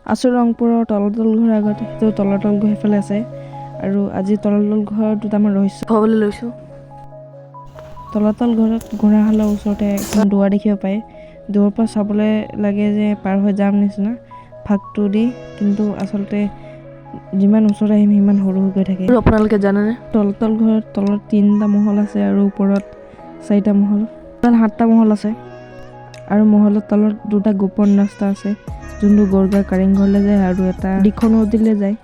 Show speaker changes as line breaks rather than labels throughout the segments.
আছোঁ ৰংপুৰৰ তলাতল ঘৰৰ আগত। সেইটো তলাতল ঘৰ সেইফালে আছে। আৰু আজি তলাতল ঘৰৰ দুটামান ৰহস্য
খুৱাবলৈ লৈছোঁ।
তলাতল ঘৰত ঘোঁৰাশালৰ ওচৰতে এখন দুৱাৰ দেখিব পায়। দূৰৰ পৰা চাবলৈ লাগে যে পাৰ হৈ যাম নিচিনা ফাকটো দি, কিন্তু আচলতে যিমান ওচৰত আহিম সিমান সৰু হৈ গৈ থাকে।
আৰু আপোনালোকে জানেনে?
তলাতল ঘৰত তলত তিনিটা মহল আছে আৰু ওপৰত চাৰিটা মহল, টোটেল সাতটা মহল আছে। আৰু মহলৰ তলত দুটা গোপন ৰাস্তা আছে, যোনটো গড়গাঁও কাৰেংঘৰলৈ যায় আৰু এটা দিখৌ নদীলৈ যায়।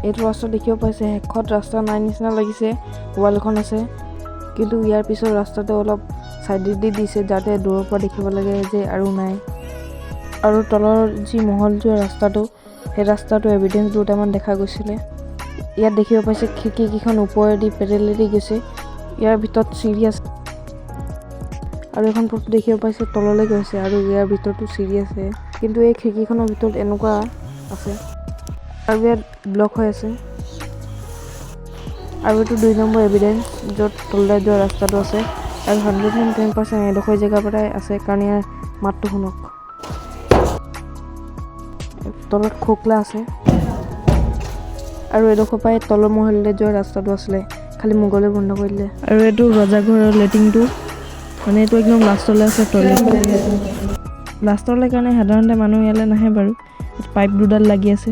এইটো ৰাস্তা দেখিব পাইছে, শেষত ৰাস্তা নাই নিচিনা লাগিছে, ৱাল এখন আছে, কিন্তু ইয়াৰ পিছত ৰাস্তাটো অলপ চাইডেদি দিছে যাতে দূৰৰ পৰা দেখিব লাগে যে আৰু নাই। আৰু তলৰ যি মহল যোৱা ৰাস্তাটো, সেই ৰাস্তাটো এভিডেঞ্চ দুটামান দেখা গৈছিলে। ইয়াত দেখিব পাইছে খিৰিকীকেইখন ওপৰেদি পেৰেলেদি গৈছে, ইয়াৰ ভিতৰত চিৰি আছে। আৰু এখন ফটো দেখিব পাইছে তললৈ গৈছে আৰু ইয়াৰ ভিতৰতো চিৰি আছে, কিন্তু এই খিৰিকীখনৰ ভিতৰত এনেকুৱা আছে আৰু ইয়াত ব্লক হৈ আছে। আৰু এইটো 2 নম্বৰ এভিডেঞ্চ য'ত তললৈ যোৱা ৰাস্তাটো আছে। আৰু 110% এডোখৰ জেগাৰ পৰাই আছে, কাৰণ ইয়াৰ মাতটো শুনক, তলত খোকলা আছে। আৰু এডোখৰ পৰাই তলৰ মহললৈ যোৱা ৰাস্তাটো আছিলে, খালি মোগলে বন্ধ কৰি দিলে।
আৰু এইটো ৰজাঘৰৰ লেট্ৰিনটো, মানে এইটো একদম লাষ্টলৈ আছে টয়লেট। লাষ্টলৈ কাৰণে সাধাৰণতে মানুহ ইয়ালৈ নাহে বাৰু। পাইপ দুডাল লাগি আছে।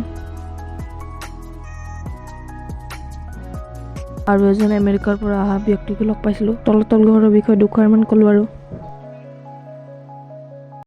আৰু এজন আমেৰিকাৰ পৰা অহা ব্যক্তিকো লগ পাইছিলোঁ।
তলাতল ঘৰৰ বিষয়ে দুষাৰমান ক'লোঁ আৰু।